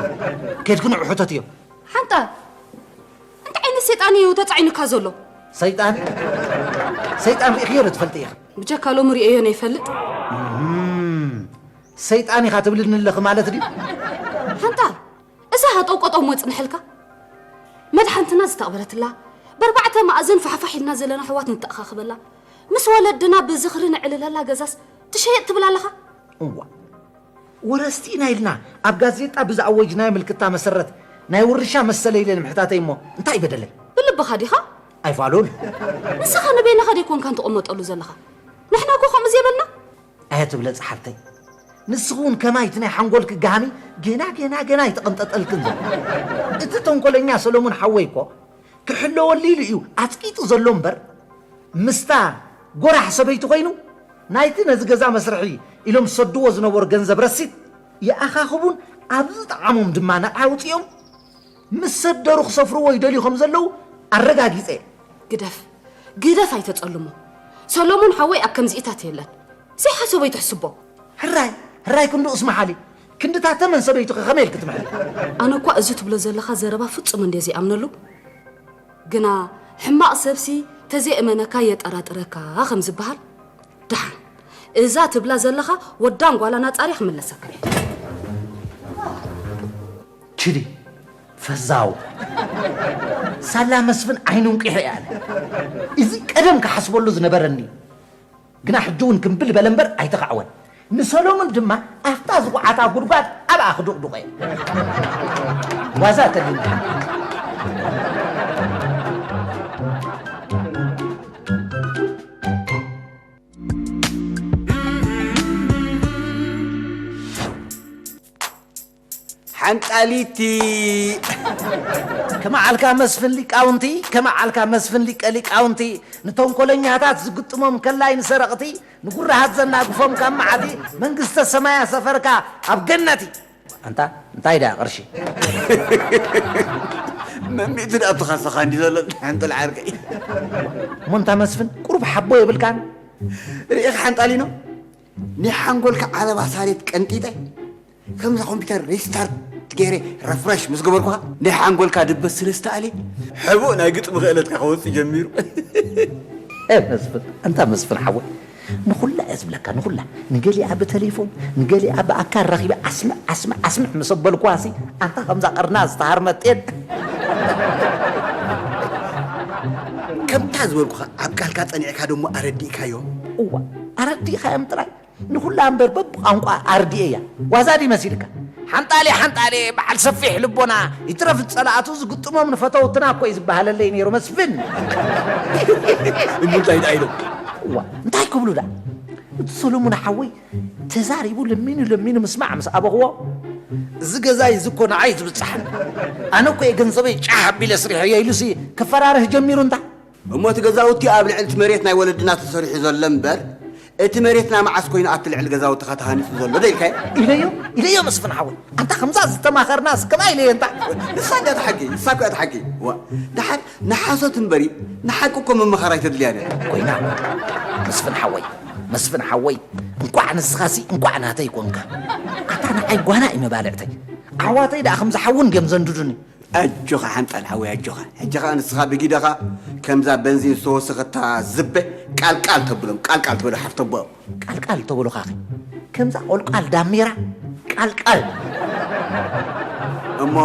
ኬድኩ ንዑ ሕተትዮ። ሓንጣል፣ እንታይ ዓይነት ሰይጣን እዩ ተጻዒኑካ ዘሎ? ሰይጣን? ሰይጣን ርኢኽዮ ዶ ትፈልጢ ኢኺ? ብጀካ ሎሚ ርእየዮ ነይፈልጥ። እም፣ ሰይጣን ኢኻ ትብልኒ ኣለኺ ማለት ድዩ? ሓንጣል፣ እዛ ሃጠው ቀጠው መጽንሐልካ መድሓንትና ዝተቕበረትላ፣ በርባዕተ መኣዝን ፋሕፋሕ ኢልና ዘለና ኣሕዋት ንተኣኻኽበላ፣ ምስ ወለድና ብዝኽሪ ነዕልለላ ገዛስ ትሸየጥ ትብል ኣለኻ? እዋ፣ ወረስቲ ኢና ኢልና ኣብ ጋዜጣ ብዝኣወጅናዮ ምልክታ መሰረት ናይ ውርሻ መሰለይ ኢለ ንምሕታተይ እሞ እንታይ በደለይ? ብልብኻ ዲኻ? ኣይፋሉን። ንስኻ ንበይንኻ ደይኮንካን ትቕመጠሉ ዘለኻ? ንሕና እኮ ከምኡ ዘይበልና? ኣየ ትብለ ጸሓፍተይ። ንስኺ እውን ከማይ እቲ ናይ ሓንጎልኪ ጋህሚ ገና፣ ገና፣ ገና ኣይተቐንጠጠልክን ዘሎ። እቲ ተንኮለኛ ሰሎሞን ሓወይ እኮ ክሕለወሉ ኢሉ እዩ ኣጽቂጡ ዘሎ እምበር፣ ምስታ ጎራሕ ሰበይቲ ኮይኑ፣ ናይቲ ነዚ ገዛ መስርሒ ኢሎም ዝሰድዎ ዝነበሩ ገንዘብ ረሲት ይኣኻኽቡን ኣብ ዝጠዓሞም ድማ ነቕዓ ኣውጺኦም ምስ ሰደሩ ክሰፍርዎ ይደልዩ ከም ዘለዉ ኣረጋጊጸ። ግደፍ፣ ግደፍ ኣይተጸልሞ። ሰሎሞን ሓወይ ኣብ ከምዚኢታት የለን። ዘይሓሰቦ ይትሕስቦ። ሕራይ፣ ሕራይ ክንድኡስ መሓሊ። ክንድታ ተመን ሰበይቱኸ ከመይ ኢልኪ ትምሕሪ? ኣነ እኳ እዚ ትብሎ ዘለኻ ዘረባ ፍጹም እንድየ ዘይኣምነሉ። ግና ሕማቕ ሰብሲ ተዘይእመነካ የጠራጥረካ ከም ዝበሃል፣ ደሓን እዛ ትብላ ዘለኻ ወዳን ጓላን ኣጻርየ ክምለሰካ እየ። ችዲ፣ ፈዛው። ሳላ መስፍን ዓይኑ እንቂሑ እየ ኣነ። እዚ ቀደም ክሓስበሉ ዝነበረኒ። ግና ሕጂ እውን ክምብል በለ እምበር ኣይተኻዕወን። ንሰሎሙን ድማ ኣብታ ዝኹዓታ ጉድጓድ ኣብኣ ክዱቕዱቐ እየ። ዋዛ ተሊና። ሓንጣሊቲ። ከመዓልካ መስፍን ሊቃውንቲ፣ ከመዓልካ መስፍን ሊቀ ሊቃውንቲ፣ ንተንኮለኛታት ዝግጥሞም ከላይ ንሰረቕቲ፣ ንጉራሃት ዘናግፎም ካብ መዓቲ፣ መንግስተ ሰማይ ኣሰፈርካ ኣብ ገነቲ። ኣንታ እንታይ ደኣ ቅርሺ? መሚእቲ ደኣ ኣብቲ ካሳኻ እንዲ ዘሎ ሓንጥል ዓርከይ። እሞ እንታ መስፍን ቁሩብ ሓቦ የብልካን? ርኢኻ ሓንጣሊኖ፣ ናይ ሓንጎልካ ዓለባ ሳሬት ቀንጢጠ፣ ከምዛ ኮምፒውተር ሪስታርት ገይረ ረፍረሽ ምስ ገበርኩኻ፣ ናይ ሓንጎልካ ድበስ ስለ ዝተኣልየ፣ ሕቡእ ናይ ግጥሚ ክእለትካ ክወጽእ ጀሚሩ። ኤ መስፍን፣ ኣንታ መስፍን ሓወይ፣ ንኹላ እየ ዝብለካ፣ ንኹላ። ንገሊኣ ብተሌፎን፣ ንገሊኣ ብኣካል ረኺበ ኣስምዕ፣ ኣስምዕ፣ ኣስምዕ ምስ ኣበልኩዋሲ፣ ኣንታ ከምዛ ቅርና ዝተሃርመት ጤል። ከምታ ዝበልኩኻ፣ ኣብ ቃልካ ጸኒዕካ ደሞ ኣረዲእካዮም። እዋ፣ ኣረዲእካዮም ጥራይ። ንኹላ እምበር በብቋንቋ ኣርድኤያ። ዋዛ ድዩ መሲልካ? ሓንጣሌ፣ ሓንጣሌ፣ በዓል ሰፊሕ ልቦና፣ ይትረፍ ጸላእቱ ዝግጥሞም ንፈተውትና እኮ እዩ ዝበሃለለይ ነይሩ መስፍን። እሞ እንታይ ደኣ ኢሎም? እዋ፣ እንታይ ክብሉ ደኣ? እቲ ሰሎሙን ሓወይ ተዛሪቡ ለሚኑ ለሚኑ ምስማዕ ምስ ኣበኽዎ፣ እዚ ገዛይ እዚ እኮ ንዓይ ዝብጻሕን። ኣነ እኮ እየ ገንዘበይ ጫሕ ኣቢለ ስሪሐዮ ኢሉሲ ክፈራርህ ጀሚሩ እንታ። እሞ እቲ ገዛውቲ ኣብ ልዕሊ እቲ መሬት ናይ ወለድና ተሰሪሑ ዘሎ እምበር፣ እቲ መሬትና መዓስ ኮይኑ ኣብቲ ልዕሊ ገዛውትኻ ተሃኒጹ ዘሎ ዶ ኢልካዮ? ኢለዮ፣ ኢለዮ መስፍን ሓወይ። ኣንታ ከምዛ ዝተማኸርና እስከማ ኢለዮ እንታ። ንሳ እንድያ እቲ ሓቂ፣ ንሳ እኮ እያ እቲ ሓቂ። ዋ፣ ደሓር ንሓሶት እምበሪ ንሓቂ እኮ ምምኻር ኣይተድልያን እያ። ኮይና፣ መስፍን ሓወይ፣ መስፍን ሓወይ፣ እንቋዕ ንስኻሲ እንቋዕ ናተይ ኮንካ። ኣታ ንዓይ ጓና እዩ መባልዕተይ። ኣሕዋተይ ደኣ ከምዚ ሓውን ድዮም ዘንድዱኒ። ኣጆኻ ሓንጣል ሓወይ ኣጆኻ። ሕጂ ኸኣ ንስኻ ብጊደኻ ከምዛ በንዚን ዝተወሰኸታ ዝበ ቃልቃል ተብሎም፣ ቃልቃል ትበሎ ሓፍተቦ። ቃልቃል ተብሉኻኺ ከምዛ ቆልቋል ዳሜራ ቃልቃል። እሞ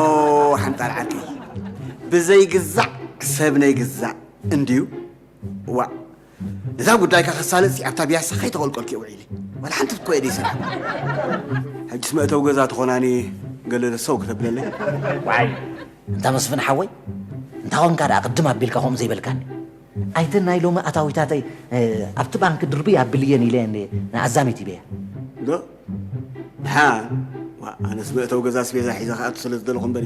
ሓንጣል ዓርከይ፣ ብዘይግዛዕ ሰብ ነይግዛእ እንድዩ። ዋእ፣ ነዛ ጉዳይካ ከሳልጥ ኣብታ ቢያሳ ከይተቖልቆልኪ ውዒለ። ዋላ ሓንቲ እኮ እየ ደይሰራሕኩ። ሕጅስ መእተዊ ገዛ ትኾናኒ ገለ ሰው ክተብለለይ። ዋይ፣ እንታ መስፍን ሓወይ፣ እንታ ኾንካ ደኣ ቅድም ኣቢልካ ከምኡ ዘይበልካኒ። ኣይተን ናይ ሎሚ ኣታዊታተይ፣ እ፣ ኣብቲ ባንክ ድርብይ ኣብልየን ኢለ እንደ ንኣዛሚት ሂበያ። ዶ? ድሓን፣ ዋ፣ ኣነስ መእተዊ ገዛ ኣስቤዛ ሒዘ ክኣቱ ስለ ዝደለኹ እምበሪ፣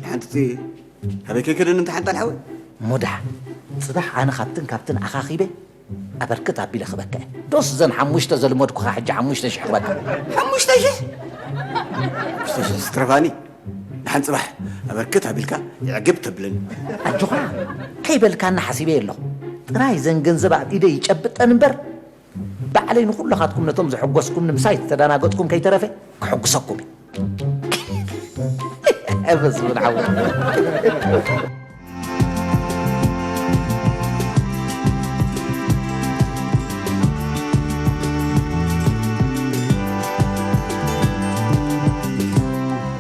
ሓንቲ ኣበይ ከይከደኒ እንተ ሓንጣል ሓወይ? እሞ ደሓን፣ ጽባሕ ኣነ ካብትን ካብትን ኣኻኺበ ኣበርክት ኣቢለ ክበካ እየ። ዶስ እዘን ሓሙሽተ ዘልመድኩኻ ሕጂ ሓሙሽተ ሽሕ ክበካ። ሓሙሽተ ሽሕ? ሓሙሽተ ሽሕ ስትረፋኒ፣ ንሓን ጽባሕ ኣበርክት ኣቢልካ የዕግብ ተብለኒ። ኣጆኻ፣ ከይበልካኒ ሓሲበ ኣለኹ። ጥራይ እዘን ገንዘብ ኣብ ኢደይ ይጨብጠን እምበር፣ ባዕለይ ንኹልኻትኩም ነቶም ዘሐጎስኩምኒ ምሳይ ዝተደናገጥኩም ከይተረፈ ክሕጉሰኩም እየ። ኣበስ ምን ዓወት።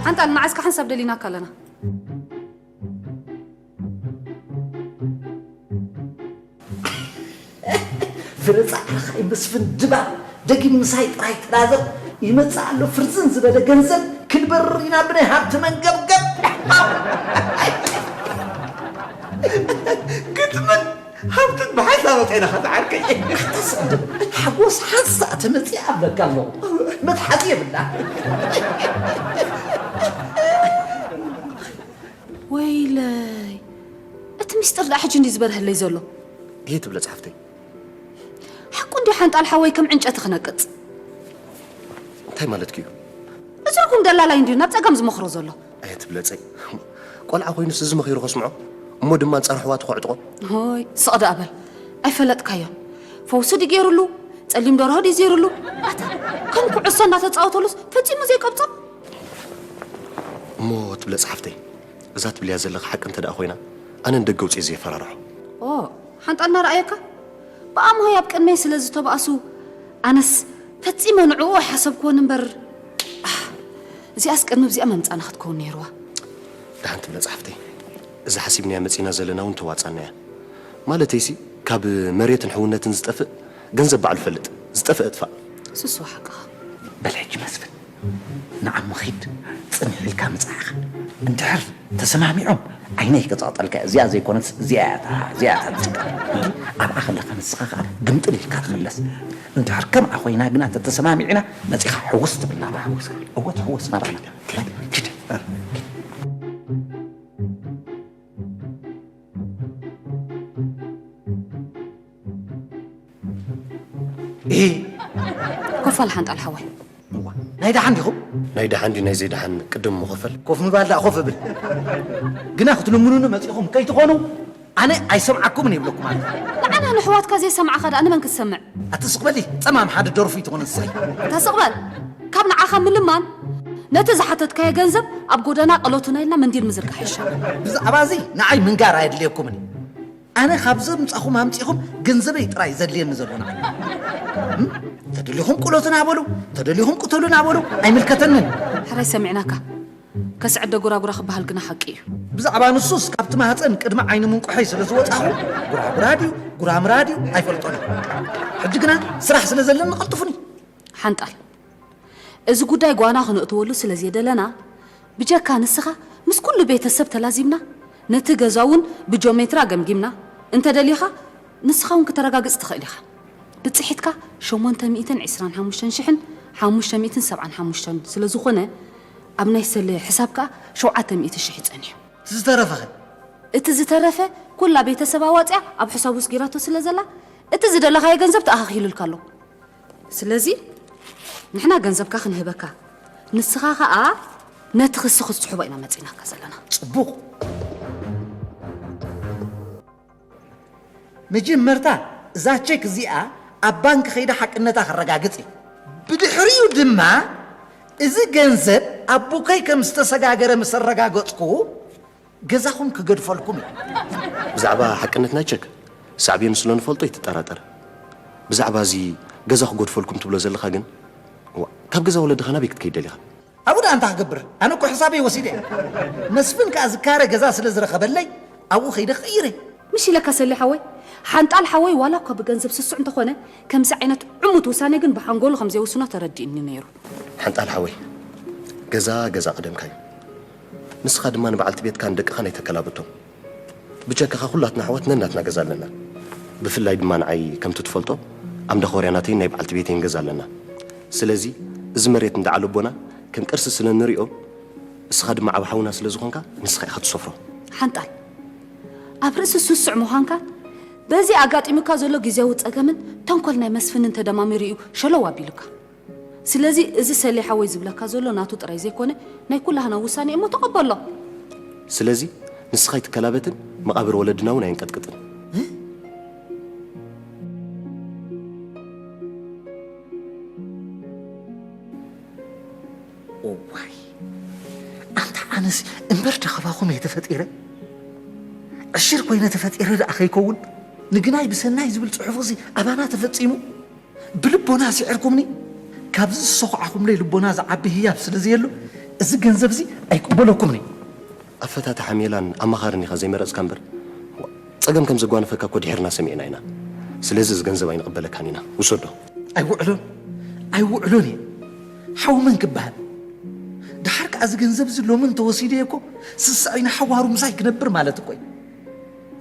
ሓንጣል ንዓስካ ሓንሳብ ደሊናካ ኣለና። ፍርጻ ኣኻይ ምስፍን ድባብ ደጊም ምሳይ ጥራይ ተላዘብ። ይመጽእ ኣሎ ፍርዝን ዝበለ ገንዘብ ክንበርር ኢና ብናይ ሃብቲ መንገብገብ። ግጥምን ሃብትን ብሓንሳብ ኣውጺእና ኸተዓርከይ። ኣታ ስቕድም ሓጎስ ሓንሳእ ተመጺኣ እብለካ ኣለኹ። መትሓዚ የብላ። ወይለይ፣ እቲ ሚስጥር ደኣ ሕጂ እንዲ ዝበርሀለይ ዘሎ። ይሄ ትብለ ጸሓፍተይ። ሓቁ እንዲ ሓንጣል ሓወይ ከም ዕንጨቲ ክነቅጽ። እንታይ ማለትኪ እዩ? እዚ ርጉም ደላላይ እንዲ ናብ ጸገም ዝመኽሮ ዘሎ። ኣየ ትብለጸይ። ቆልዓ ኮይኑስ እዚ መኺሩ ከስምዖ? እሞ ድማ ኣንጻር ኣሕዋቱ ከዕጥቖ? ሆይ፣ ስቕ ደኣ በል። ኣይፈለጥካዮን። ፈውሲ ድዩ ገይሩሉ? ጸሊም ደርሆ ድዩ ዘይሩሉ? ኣታ፣ ከም ኩዕሶ እናተጻወተሉስ ፈጺሙ ዘይቀብጾ? እሞ ትብለ ጸሓፍተይ፣ እዛ ትብልያ ዘለኺ ሓቂ እንተ ደኣ ኮይና፣ ኣነ ንደገ ውጽእ እየ ዘየፈራርሖ። ኦ፣ ሓንጣልና ረኣየካ? ብኣምሆይ ኣብ ቅድመይ ስለ ዝተባእሱ፣ ኣነስ ፈጺመ ንዕኡ ኣይሓሰብክዎን እምበር፣ ኣህ፣ እዚኣስ ቅድሚ ብዚኣ መምጻና ክትከውን ነይርዋ። ደሓን ትብለ ጸሓፍተይ፣ እዚ ሓሲብናያ መጺና ዘለና እውን ተዋጻና እያ። ማለተይሲ፣ ካብ መሬትን ሕውነትን ዝጠፍእ ገንዘብ ባዕሉ ፈልጥ፣ ዝጠፍእ እጥፋእ። ስሱ ሓቅኻ። በል ሕጂ መስፍን፣ ንዓሞ ኺድ፣ ጽንሕ ኢልካ ምጻእ ኢኻ። እንድሕር ተሰማሚዖም፣ ዓይነይ ክጸቕጠልካ፣ እዚኣ ዘይኮነትስ እዚኣ እያ እታ፣ እዚኣ እያ እታ ትጽቀ። ኣብኣ ከለኻ ንስኻ ኸኣ ግምጥል ኢልካ ትምለስ። እንድሕር ከምኣ ኮይና ግና ተተሰማሚዕና፣ መጺኻ ሕውስ ትብል ናብራ። እወ፣ ትሕወስ ናብራ። ኪድ። እ። ኮፋል ሓንጣል ሓወይ። እዋ፣ ናይ ደሓን ዲኹም? ናይ ደሓን ድዩ ናይ ዘይደሓን ቅድም ምኸፈል? ኮፍ ምባል ደኣ ኮፍ እብል። ግና ክትልምኑኒ መጺኹም ከይትኾኑ፣ ኣነ ኣይሰምዓኩምን ይብለኩም ኣነ። ንዓና ንሕዋትካ ዘይሰማዕኻ ደኣ ንመን ክትሰምዕ? ኣቲ ስቕ በሊ፣ ጸማም ሓደ ደርፉ ይትኾን ንስኺ። እታ ስቕ በል። ካብ ንዓኻ ምልማን፣ ነቲ ዝሓተትካዮ ገንዘብ ኣብ ጎደና ቀሎቱና ኢልና መንዲል ምዝርጋሕ ይሻል። ብዛዕባ እዚ ንዓይ ምንጋር ኣየድልየኩምን እዩ። ኣነ ካብ ዘምጻኹም ኣምጺኹም ገንዘበይ ጥራይ ዘድልየኒ ዘሎ ንዓይ። እም? ተደሊኹም ቅሎትና በሉ፣ ተደሊኹም ቅተሉና በሉ፣ ኣይምልከተንን። ሕራይ ሰሚዕናካ። ከስዕደ ጉራጉራ ክበሃል ግና ሓቂ እዩ። ብዛዕባ ንሱስ ካብቲ ማህጸን ቅድሚ ዓይኒ ምንቁሐይ ስለ ዝወጻኹ፣ ጉራጉራ ድዩ፣ ጉራምራ ድዩ ኣይፈልጦን እየ። ሕጂ ግና ስራሕ ስለ ዘለኒ ቀልጥፉኒ። ሓንጣል፣ እዚ ጉዳይ ጓና ክነእትወሉ ስለ ዘየደለና፣ ብጀካ ንስኻ ምስ ኩሉ ቤተሰብ ተላዚብና፣ ነቲ ገዛ እውን ብጆሜትራ ገምጊምና፣ እንተ ደሊኻ ንስኻ እውን ክተረጋግጽ ትኽእል ኢኻ። ብጽሒትካ ሸሞንተ ሚእትን ዕስራን ሓሙሽተን ሽሕን ሓሙሽተ ሚእትን ሰብዓን ሓሙሽተን ስለ ዝኾነ፣ ኣብ ናይ ሰለ ሕሳብ ከኣ ሸውዓተ ሚእቲ ሽሕ እዩ ጸኒሑ። ዝተረፈኸ? እቲ ዝተረፈ ኩላ ቤተሰብ ኣዋጺኣ ኣብ ሕሳብ ውስጥ ጌራቶ ስለ ዘላ፣ እቲ ዝደለኻዮ ገንዘብ ተኣኻኺሉልካ ኣሎ። ስለዚ ንሕና ገንዘብካ ክንህበካ፣ ንስኻ ኸኣ ነቲ ክሲ ክትስሕቦ ኢና መጺናካ ዘለና። ጽቡቕ። መጀመርታ እዛ ቸክ እዚኣ ኣብ ባንክ ከይዳ ሓቅነታ ከረጋግጽ እየ። ብድሕሪኡ ድማ እዚ ገንዘብ ኣቦከይ ከም ዝተሰጋገረ ምስ ኣረጋገጽኩ፣ ገዛኹም ክገድፈልኩም እዩ። ብዛዕባ ሓቅነት ናይ ቸክ ሳዕቤኑ ስለ ንፈልጦ ኣይትጠራጠር። ብዛዕባ እዚ ገዛ ክጎድፈልኩም ትብሎ ዘለኻ ግን፣ እዋ፣ ካብ ገዛ ወለድኻ ናበይ ክትከይድ ደሊኻ? ኣብኡ ደኣ እንታይ ክገብር? ኣነ እኮ ሕሳበይ ወሲደ እየ። መስፍን ከኣ ዝካረ ገዛ ስለ ዝረኸበለይ ኣብኡ ከይደ ክቕይር እየ። ምሽ ኢለካ ሰሌ ሓወይ፣ ሓንጣል ሓወይ ዋላ እኳ ብገንዘብ ስሱዕ እንተኾነ፣ ከምዚ ዓይነት ዕሙት ውሳኔ ግን ብሓንጎሉ ከም ዘይውስኖ ተረዲእኒ ነይሩ። ሓንጣል ሓወይ፣ ገዛ ገዛ ቀደምካ እዩ። ንስኻ ድማ ንበዓልቲ ቤትካን ደቅኻን ኣይተከላብቶም። ብቸክኻ ኩላትና ኣሕዋት ነናትና ገዛ ኣለና። ብፍላይ ድማ ንዓይ ከምቲ ትፈልጦ ኣምዳ ኮርያ ናተይን ናይ በዓልቲ ቤተይን ገዛ ኣለና። ስለዚ እዚ መሬት እንዳ ዓለቦና ከም ቅርሲ ስለ ንሪኦ፣ እስኻ ድማ ዓቢ ሓውና ስለ ዝኾንካ ንስኻ ኢኻ ትሰፍሮ። ሓንጣል፣ ኣብ ርእሲ ስሱዕ ምዃንካ በዚ ኣጋጢሙካ ዘሎ ግዝያዊ ጸገምን ተንኮል ናይ መስፍንን ተደማሚሩ እዩ ሸለው ኣቢሉካ። ስለዚ እዚ ሰሌ ሓወይ ዝብለካ ዘሎ ናቱ ጥራይ ዘይኮነ ናይ ኩላህና ውሳኔ እሞ ተቐበሎ። ስለዚ ንስኻ ኣይትከላበትን፣ መቓብር ወለድና እውን ኣየንቀጥቅጥን። እዋይ፣ ኣንታ ኣነስ እምበር ዶ ካባኹም እየ ተፈጢረ? ዕሽር ኮይነ ተፈጢረ ደኣ ከይከውን፣ ንግናይ ብሰናይ ዝብል ጽሑፍ እዚ ኣባና ተፈጺሙ። ብልቦና ስዒርኩምኒ። ካብዚ ዝሰኹዓኹምለይ ልቦና ዝዓቢ ህያብ ስለ ዘየሎ፣ እዚ ገንዘብ እዚ ኣይቅበለኩምኒ። ኣፈታትሓ ሜላን ኣማኻርን ኢኻ ዘይመረጽካ እምበር፣ ጸገም ከም ዘጓነፈካ እኮ ድሒርና ሰሚዕና ኢና። ስለዚ እዚ ገንዘብ ኣይንቕበለካን ኢና። ውሰዶ። ኣይውዕሎን፣ ኣይውዕሎን እየ። ሓው መን ክበሃል? ደሓር ከኣ እዚ ገንዘብ እዚ ሎሚ እንተወሲደዮ እኮ፣ ስስዐይ ንሓዋሩ ምሳይ ክነብር ማለት እኮ እዩ።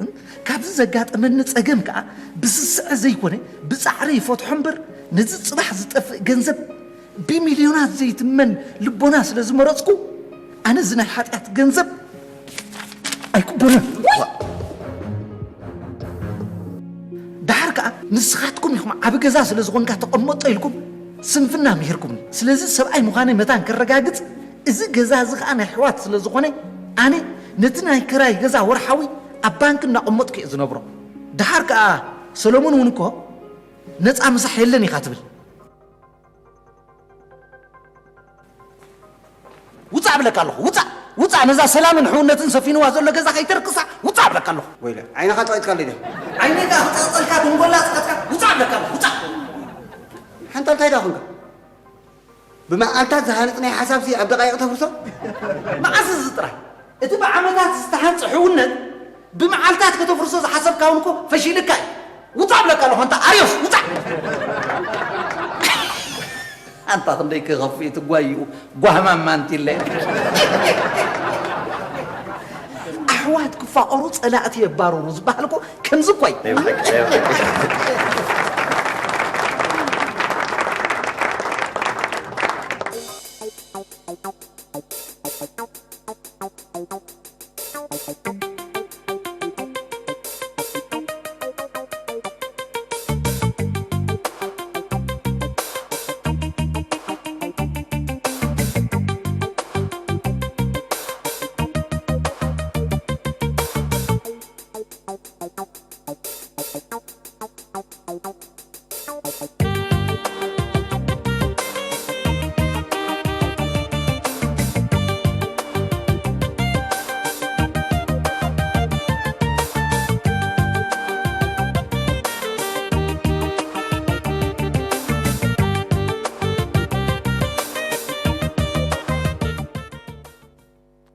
እም? ካብዚ ዘጋጠመኒ ጸገም ከኣ ብስስዐ ዘይኮነ ብጻዕሪ ይፈትሖ እምበር፣ ነዚ ጽባሕ ዝጠፍእ ገንዘብ ብሚልዮናት ዘይትመን ልቦና ስለ ዝመረጽኩ፣ ኣነ እዚ ናይ ሓጢኣት ገንዘብ ኣይቅበሎን። ደሓር ከኣ ንስኻትኩም ኢኹም ዓቢ ገዛ ስለ ዝኾንካ ተቐመጦ ኢልኩም ስንፍና ምሂርኩምኒ። ስለዚ ሰብኣይ ምዃነይ መታን ከረጋግጽ፣ እዚ ገዛ እዚ ከኣ ናይ ኣሕዋት ስለ ዝኾነ፣ ኣነ ነቲ ናይ ክራይ ገዛ ወርሓዊ ኣብ ባንክ እናቐመጥኩ እየ ዝነብሮ። ደሓር ከኣ ሰሎሞን እውን እኮ ነጻ ምሳሕ የለን ኢኻ ትብል። ውጻእ እብለካ ኣለኹ፣ ውጻእ፣ ውጻእ፣ ነዛ ሰላምን ሕውነትን ሰፊንዋ ዘሎ ገዛ ከይተርክሳ፣ ውጻእ እብለካ ኣለኹ። ወይለ፣ ዓይንኻ ጠቒጥካለይ ድያ? ዓይነይ ከኣ ክጸቕጸልካ፣ ድንጎላ ጸቐጥካ፣ ውጻእ እብለካ ኣለኹ፣ ውጻእ። ሓንታ እንታይ ደኣ ኾንካ? ብመዓልታት ዝሃነጽ ናይ ሓሳብሲ ኣብ ደቓይቕ ተፍርሶ? መዓስ እዚ ጥራይ? እቲ ብዓመታት ዝተሃንጸ ሕውነት ብመዓልታት ከተፍርሶ ዝሓሰብካ እውን እኮ ፈሺልካ እዩ። ውጻእ እብለካ ኣለኹ፣ ኣንታ ኣርዮስ፣ ውጻእ! ኣንታ ክንደይ ክኸፍእ እቲ ጓዩ፣ ጓህማም ማንቲለ። ኣሕዋት ክፋቐሩ ጸላእቲ የባርሩ ዝበሃል እኮ ከምዚ እኮ እዩ።